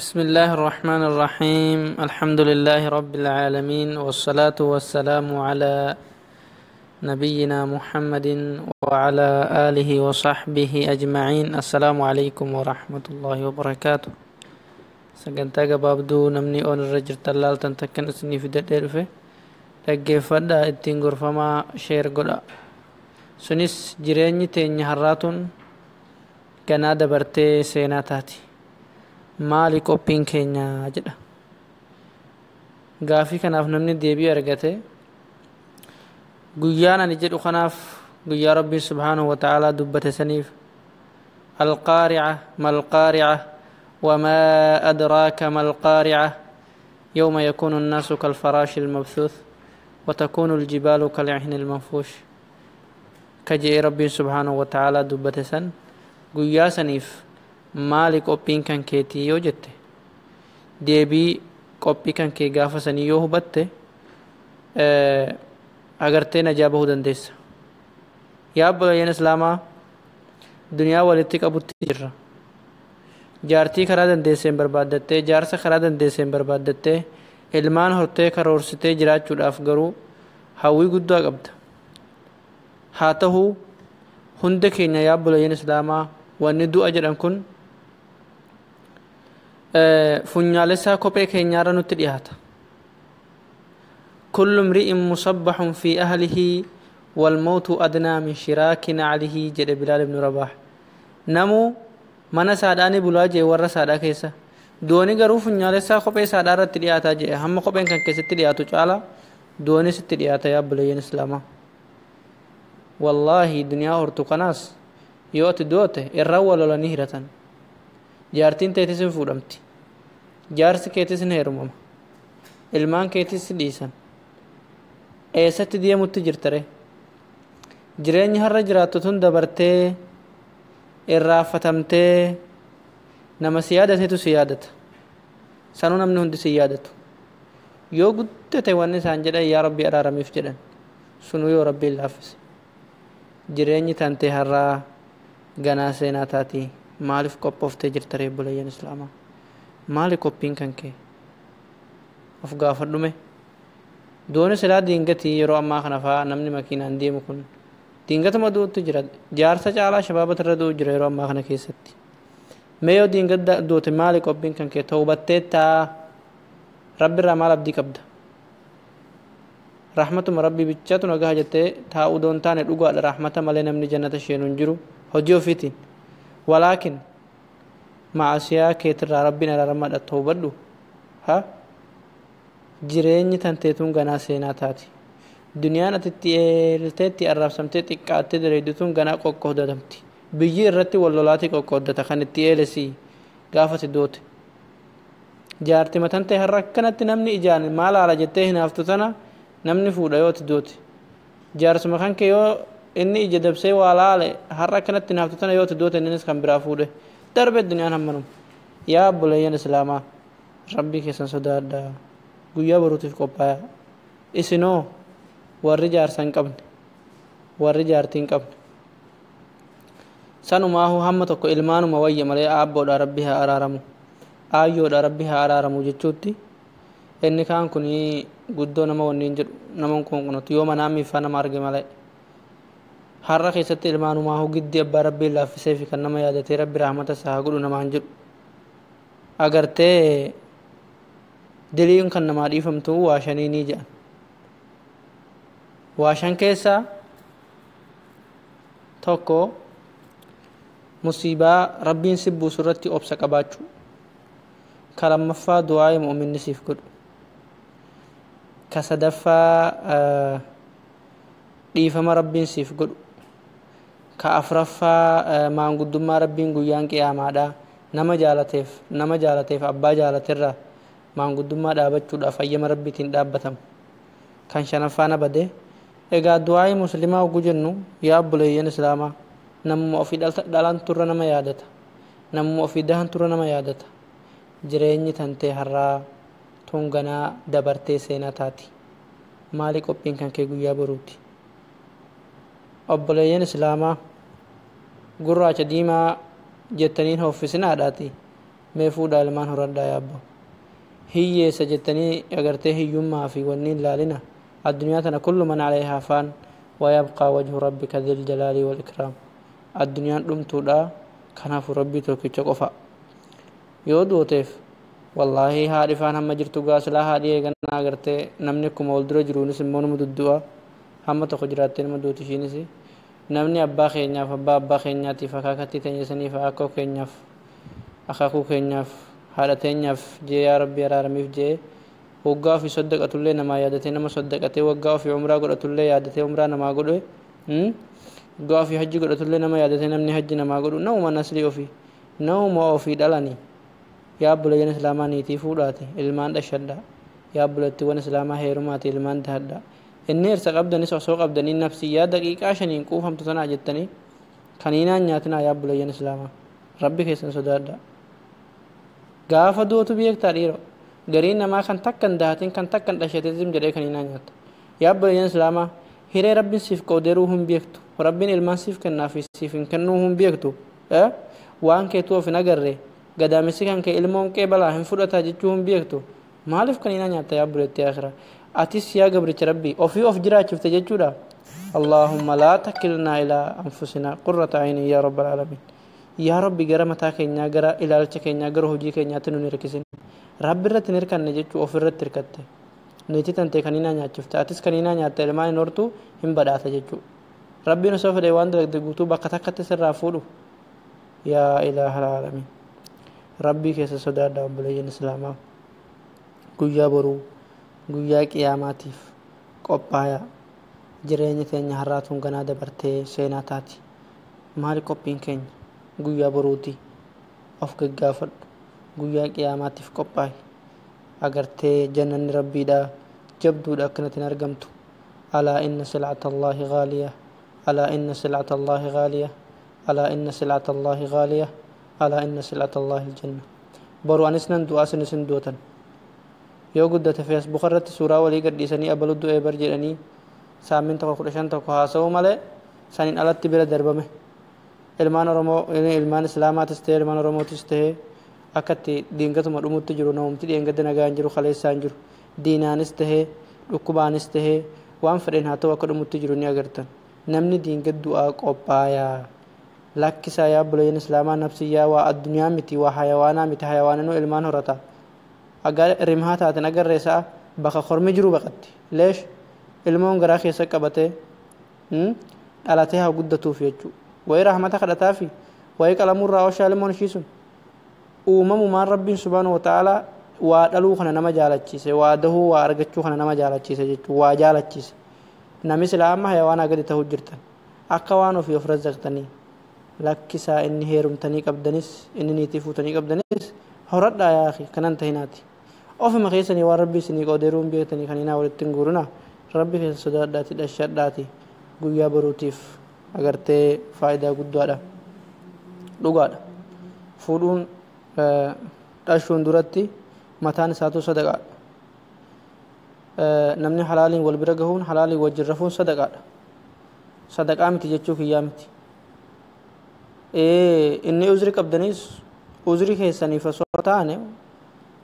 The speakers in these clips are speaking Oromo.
بسم الله الرحمن الرحيم الحمد لله رب العالمين والصلاة والسلام على نبينا محمد وعلى آله وصحبه أجمعين السلام عليكم ورحمة الله وبركاته. Sagantaa gabaabduu namni on irra jirtan laaltan takkan isinii fidadhee dhufe dhaggeeffadhaa, ittiin gorfamaa, share godha. Sunis jireenyi teenya har'aatuun ganaa dabartee seenaa taati, maali qophiin keenya jedha. Gaafii kanaaf namni deebii argate guyyaan ani jedhu kanaaf guyyaa Rabbiin subhaanahu wa ta'aalaa dubbate saniif: القارعة ما القارعة وما أدراك ما القارعة يوم يكون الناس كالفراش المبثوث وتكون الجبال كالعهن المنفوش كجئ ربي سبحانه وتعالى dubbate san guyyaa saniif maali qophiin kan keetii yoo jette, deebii qophii kan kee gaafa sanii yoo hubatte, agartee najaa bahuu dandeessa. Yaa obboleeyyan islaamaa, duniyaa walitti qabutti jirra. Jaartii karaa dandeesseen barbaaddattee, jaarsa karaa dandeesseen barbaaddattee, ilmaan hortee karoorsitee jiraachuudhaaf garuu hawwii guddaa qabda. Haa ta'uu hunda keenya, yaa obboleeyyan islaamaa, wanni du'a jedhan kun funyaalessaa kophee keenyaarra nutti dhiyaata. كل امرئ مصبح في أهله والموت أدنى من شراك نعله jedhe Bilaal ibn Rabaah. Namu mana saadhaani bulaa jee, warra saadhaa keessa dooni garuu funyaalessaa kophee saadhaa irratti dhiyaataa jee. Hamma kopheen kan keessatti dhiyaatu caala dooni sitti dhiyaata. Yaa obboleeyyan islaamaa, wallaahi duniyaa hortu kanaas yoo ati doote irraa wal lolanii hiratan. Jaartiin teetis hin fuudhamti, jaarsi keetis hin heerumama, ilmaan keetis si dhiisan. Eessatti deemutti jirtare? Jireenya har'a jiraattu tun dabartee irraafatamtee nama si yaadatetu si yaadata. Sanuu namni hundi si yaadatu. Yoo guddate wanni isaan jedhan "Yaa Rabbi, araaramiif" jedhan. Sunuu yoo Rabbiin laaffise. Jireenyi tantee har'aa ganaa seenaa taatii. Maaliif qophooftee jirta ree? Obboleeyyan islaamaa, maali qophiin kan kee? Of gaafadhume. Dooni silaa diingatii yeroo ammaa kana fa'aa namni makiinaan deemu kun diingatuma du'utti jira. Jaarsa caalaa shabaabata irra du'u jira yeroo ammaa kana keessatti. Mee yoo diingat duute maali qophiin kan kee? Tawbattee taa? Rabbi irraa maal abdii qabda? Rahmatuma Rabbii bichaatu nagaa jettee taa'uu doon taane dhugaadha. Rahmata malee namni jannata sheenu hin jiru hojii ofiitiin. Walaakin maasiyaa keetirraa Rabbiin araaramadha, tawbadhu. Ha jireenyi tanteetuun ganaa seenaa taati. Duniyaan ati itti eelteetti arraabsamtee xiqqaattee daleeddituun ganaa qoqqoodatamti. Biyyi irratti wal lolaatii qoqqooddata kan itti eelesii gaafati doote. Jaarti matantee har'a akkanatti namni ijaan maal haala jettee hinaaftu tana namni fuudha yoo ati doote. Jaarsuma kan kee yoo inni ija dabsee waa laale har'a akkanatti hinaaftu tana yoo ati doote innis kan biraa fuudhe darbe. Duniyaan hammanuma. Yaa obboleeyyan islaamaa, Rabbii keessan sodaadhaa, guyyaa boruutiif qophaa'a. Isinoo warri jaarsa hin qabne, warri jaartii hin qabne, sanumaahu hamma tokko ilmaanuma wayya malee aabboodha Rabbi haa araaramu, aayyoodha Rabbi haa araaramu jechuutti. Inni kaan kun guddoo nama wanniin jedhu nama hin qunqunatu yoo manaa miifaa nama arge malee. Har'a keessatti ilmaanumaahu giddi abbaa Rabbiin laaffisee fi kan nama yaadatee "Rabbi rahmata isaa haa godhu" namaan jedhu agartee. Diliin kan namaa dhiifamtu waa shaniinii jedhan. Waa shan keessaa tokko musiibaa Rabbiin si buusu irratti obsa qabaachuu, ka lammaffaa du'aa mu'minni siif godhu, ka sadaffaa dhiifama Rabbiin siif godhu, ka afraffaa maanguddummaa Rabbiin guyyaan qiyaamaadha nama jaalateef abbaa jaalaterraa maanguddummaa dhaabachuudhaaf hayyama Rabbiitiin dhaabbatamu, kan shanaffaa na bade. Egaa du'aa'ii muslimaa hogguu jennu, yaa obboleeyyan islaamaa, namuma ofii dhalanturra nama yaadata, namuma ofii dahanturra nama yaadata. Jireenyi tantee har'aa tunganaa dabartee seenaa taati. Maali qophiin kan kee guyyaa boruuti? Obboleeyyan islaamaa, gurraacha diimaa jettaniin hooffisinaadhaati. Mee fuudhaa ilmaan horadhaa yaabbo. Hiyyeessa jettanii agartee hiyyummaa fi wanni hin laalina. Addunyaa tana kullu man alayhaa faan wayabqaa wajhu rabbika dhil jalaalii wal ikraam. Addunyaan dhumtuudha, kanaafuu Rabbii tokkicha qofa. Yoo duuteef wallaahi haadhi faan hamma jirtu gaasilaa haadhi eeganaa agartee namni akkuma wal dura jiruunis immoo nama duddu'a. Hamma tokko jiraattee nama duuti ishiinis. Namni abbaa keenyaaf abbaa abbaa keenyaatiif akaakattii teenya saniif akaakuu keenyaaf akaakuu keenyaaf haadha teenyaaf jee yaa Rabbi araaramiif jee waggaa ofii soddaqatullee namaa yaadatee nama soddaqatee, waggaa ofii umraa godhatullee yaadatee umraa namaa godhe, waggaa ofii hajji godhatullee nama yaadatee namni hajji namaa godhu namuma naslii ofii namuma ofii dhalanii. Yaa obboleeyyan islaamaa, niitii fuudhaati ilmaan dhashadha. Yaa obboleettiiwwan islaamaa, heerumaati ilmaan dahadha. Inni hirsa qabdanis osoo qabdanii nafsiyyaa daqiiqaa shaniin quufamtu tanaa jettanii kaniinaan nyaatinaa. Yaa obboleeyyan islaamaa, Rabbi keessan sodaadha. Gaafa duutu beektaa dhiiroo, gariin namaa kan takka hin dahatin, kan takka hin dhashatin jedhee kaniinaa nyaata. Yaa obboleeyyan islaamaa, hiree Rabbiin siif qoodeeruu hin beektu. Rabbiin ilmaan siif kennaa fi siif hin kennuu hin beektu. Waan keetuu of hin agarre, gadaamessi kan kee ilmoon qee balaa hin fudhataa jechuu hin beektu. Maaliif kaniinaa nyaatta yaa obboleettii akhiraa? Atis yaa gabricha Rabbii, ofii of jiraachifte jechuudha. Allahumma laa takilnaa ilaa anfusinaa qurrata ayni yaa rabbal aalamiin. Yaa Rabbi, gara mataa keenyaa, gara ilaalcha keenyaa, gara hojii keenyaatti nu hin hirkisin. Rabbi irratti hin hirkanne jechuu of irratti hirkatte. Niitii tantee kaniinaa nyaachifte, atis kaniinaa nyaatte, ilmaan hin hortu, hin badhaata jechuu. Rabbiin osoo fedhe waan dalagde guutuu bakka takkatti sirraa fuudhu. Yaa ilaaha aalamiin, Rabbii keessa sodaadha obboleeyyan islaamaa. Guyyaa boruu, guyyaa qiyaamaatiif qophaayaa. Jireenya teenya har'aatuun ganaa dabartee seenaa taati. Maali qophiin keenya guyyaa boruuti? Of gaggaafadhu, guyyaa qiyaamaatiif qophaayi. Agartee jannanni Rabbiidha jabduudha, akkanatti hin argamtu. Alaa inna silcata Allaahi ghaaliya, alaa inna silcata Allaahi ghaaliya, alaa inna silcata Allaahi ghaaliya, alaa inna silcata Allaahi aljanna. Boru anis nan du'aa, sinis hin duutan. Yoo guddate Facebook irratti suuraa walii gadhiisanii abalu du'ee bar jedhanii saammin tokko 15 tokko haasa'uu malee saniin alatti bira darbame. Ilmaan Oromoo, ilmaan islaamaatis ta'e ilmaan Oromootis ta'e, akka itti diingatuma dhumutti jiru. Namumti dheengadda nagaa hin jiru, kaleessaa hin jiru. Diinaanis tahee, dhukkubaanis tahee, waan fedheen haa ta'u, akka dhumutti jiru ni agartan. Namni diingat du'aa qophaayaa. Lakkisaa yaa obboleeyyan islaamaa, nafsiyyaa waa addunyaa miti, waa hayawaanaa miti. Hayawaananuu ilmaan horata. Agar rimhaa taaten agarree sa'a bakka kormi jiru baqatti. Leesh? Ilmoon garaa keessa qabatee dhalatee haa guddatuuf jechuu. Wayi rahmata kadhataafi wayi qalamurraa ooshaa. Ilmoon ishii sun uumamumaan Rabbiin subhaanahu wa ta'aalaa waa dhaluu kana nama jaalachiise, waa dahuu, waa argachuu kana nama jaalachiise jechuu, waa jaalachiise. Nami silaa amma hayawaanaa gadi ta'uu jirtan akka waan ofii of razzaqtanii. Lakkisaa, inni heerumtanii qabdanis, inni niitii fuutanii qabdanis horadhaa yaa akhi. Kanan tahinaati ofuma keessanii waan Rabbi isinii qoodeeruu hin beektanii kaninaa walitti hin guurina. Rabbi keessa sodaadhaati dhashadhaati. Guyyaa boruutiif agartee faayidaa guddaadha. Dhugaadha, fuudhuun dhashuun duratti mataan isaatu sadaqaadha. Namni halaaliin wal bira gahuun, halaaliin wajjin rafuun sadaqaadha. Sadaqaa miti jechuu kiyyaa miti. Inni uzri qabdanis uzri keessaniif osoo taane,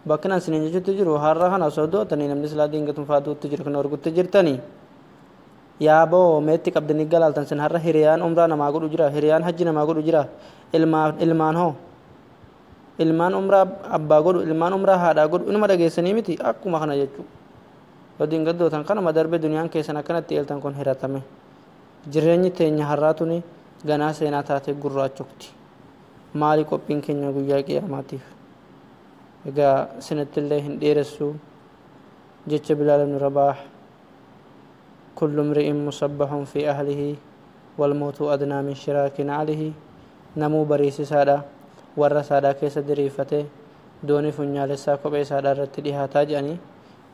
bakka nan isiniin jechuutti jiru, har'a kana osoo dootanii namni silaa diingatun faaduutti jiru kan argutti jirtanii. Yaaboo meetti qabdanii galaaltan sin. Har'a hiriyaan umraa namaa godhu jira, hiriyaan hajji namaa godhu jira. Ilmaan hoo, ilmaan umraa abbaa godhu, ilmaan umraa haadhaa godhu inuma dhageessanii miti? Akkuma kana jechuu, yoo diingaddootan kanuma darbe duniyaan keessan akkanatti eeltan kun hiratame. Jireenyi teenya har'aa tuni ganaa seenaa taatee gurraachofti. Maali qophiin keenya guyyaa qiyaamaatiif? Egaa sinatti illee hin dheeressu. Jecha Bilaal ibn Rabaah, "Kullu mri'in musabbahun fi ahlihi walmootu adnaa min shiraaki na'alihi." Namuu bariisisaadha warra isaadhaa keessa diriirfate, doonii funyaalessaa kophee isaadhaa irratti dhihaataa jedhanii.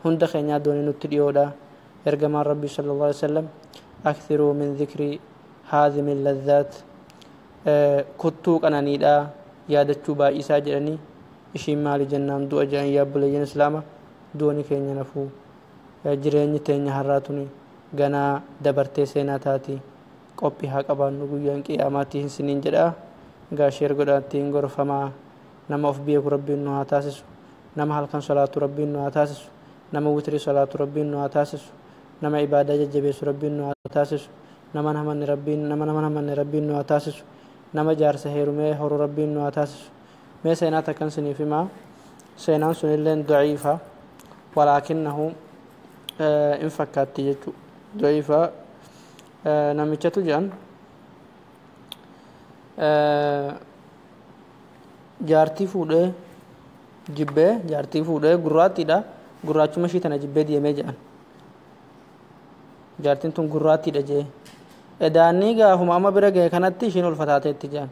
Hunda keenyaa doonii nutti dhiyoodha. Ergamaan Rabbii sallallahu alaihi wasallam, "Akthiruu min dhikri haadhimi ladhaat," kuttuu qananiidha yaadachuu baay'isaa jedhanii. Ishiin maali jennaan, du'a jedhan. Yaa obboleeyyan islaama, dooni keenya nafuu, jireenyi teenya har'aa tuni ganaa dabartee seenaa taati. Qophii haa qabaannu guyyaan qiyaamaatii hin siniin jedha. Egaa share godhaatti hin gorfamaa. Nama of beeku Rabbiin nu haa taasisu. Nama halkan salaatu Rabbiin nu haa taasisu. Nama witrii salaatu Rabbiin nu haa taasisu. Nama ibaadaa jajjabeessu Rabbiin nu haa taasisu. Nama namanne Rabbiin nama nama namanne Rabbiin nu haa taasisu. Nama jaarsa heerumee horu Rabbiin nu haa taasisu. Mee seenaa takkan siniif himaa. Seenaan sunilleen daciifa, walaakinnahu in fakkaatti jechuu. Daciifa. Namichatu jedhan jaartii fuudhee jibbee, jaartii fuudhee gurraattiidha, gurraachuma ishii tana jibbee deemee jedhan. Jaartiin tun gurraattiidha jee edaannii gaafuma amma bira ga'e kanatti ishiin ulfataateetti jedhan.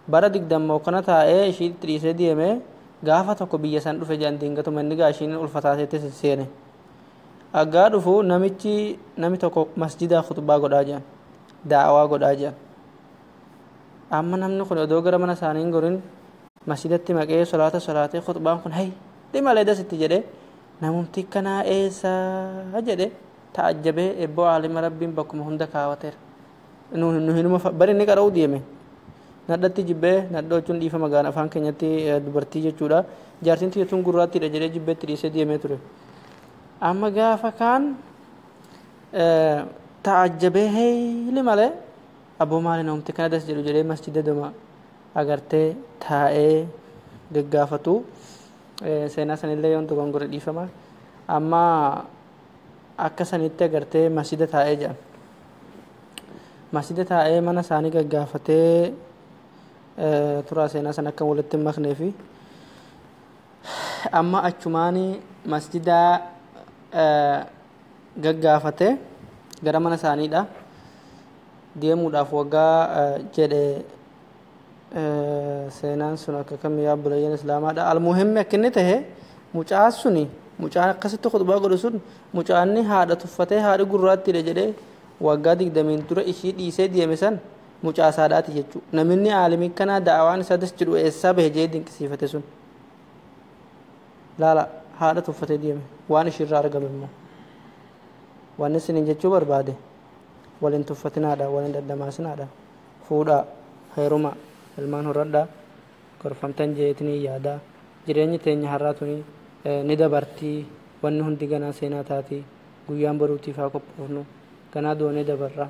Bara 20 kana taa'ee ishii itti dhiisee deemee gaafa tokko biyya san dhufe jedhan. Dingatuma inni gaa ishiin ulfataateetti seene. Aggaa dhufu namichi nami tokko masjidaa khutbaa godhaa jedhan, daawaa godhaa jedhan. Amma namni kun odoo gara mana isaanii hin gorin masjidatti maqee salaata salaatee, khutbaan kun hey dhimalee dasitti jedhe, namumti kanaa eessaa jedhe ta'ajjabee. Ebboo aalima Rabbiin bakkuma hunda kaawwateera. Nu hinuma bari inni qara'uu deeme nadhatti jibbee. Nadhoo jechuun dhiifa magaan afaan keenyatti dubartii jechuudha. Jaartiin tiyya tun gurraattiidha jedhee jibbeetti dhiisee deemee ture. Amma gaafa kaan ta'ajjabee heeyli malee, aboo maali namumti kana das jedhu jedhee masjida doma agartee taa'ee gaggaafatu. Seenaa sanillee yoon dogongore dhiifama. Amma akka sanitti agartee masjida taa'ee jedhan, masjida taa'ee mana isaanii gaggaafatee turaa. Seenaa san akka walitti hin maknee fi amma achumaanii masjidaa gaggaafatee gara mana isaaniidha deemuudhaaf waggaa jedhe. Seenaan sun akka kam yaa obboleeyyan islaamaadha? Almuhimmi akka inni tahe, mucaa suni, mucaan akkasitti khutbaa godhu sun, mucaanni haadha tuffatee haadhi gurraattiidha jedhee waggaa 20n dura ishii dhiisee deeme san mucaa saadhaati jechuudha. Namni aalimii kanaa da'awaan isaa das jedhu eessaa bahe jedhee dinqisiifate sun laala haadha tuffatee deeme. Waan ishiirraa argame immoo wanni isiniin jechuu barbaade, waliin tuffatinaadha, waliin daddamaasinaadha. Fuudhaa, heeruma, ilmaan horadhaa, gorfamtan jeetinii yaadaa. Jireenyi teenya har'aa tuni ni dabartii, wanni hundi ganaa seenaa taatii. Guyyaan boruutiif haa qophoofnu. Ganaa doonee dabarra.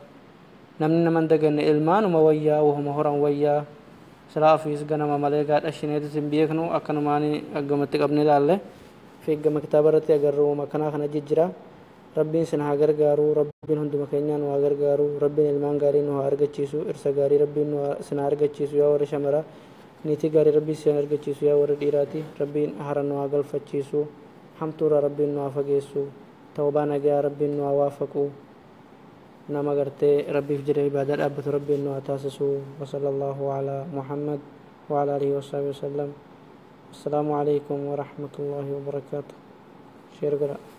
Namni nama hin daganne ilmaanuma wayyaa, wahuma horan wayyaa. Silaa ofiis ganama malee gaadhashineetis hin beeknu. Akkanumaan aggamatti qabne ilaalle fi gama kitaaba irratti agarru akkanaa kana jijjira. Rabbiin sin haa gargaaru. Rabbiin hunduma keenyaa nu haa gargaaru. Rabbiin ilmaan gaarii nu haa argachiisu. Irsa gaarii Rabbiin nu sin haa argachiisu. Yaa warra shamara, niitii gaarii Rabbiin sin argachiisu. Yaa warra dhiiraati, Rabbiin hara nu haa galfachiisu. Hamtuurraa Rabbiin nu haa fageessu. Tawbaa nagaa Rabbiin nu haa waafaqu. Nama gartee Rabbiif jedhee ibaadaa dhaabbatu Rabbiin nu haa taasisu. وصلى الله على محمد وعلى آله وصحبه وسلم. السلام عليكم ورحمة الله وبركاته. Share godhaa.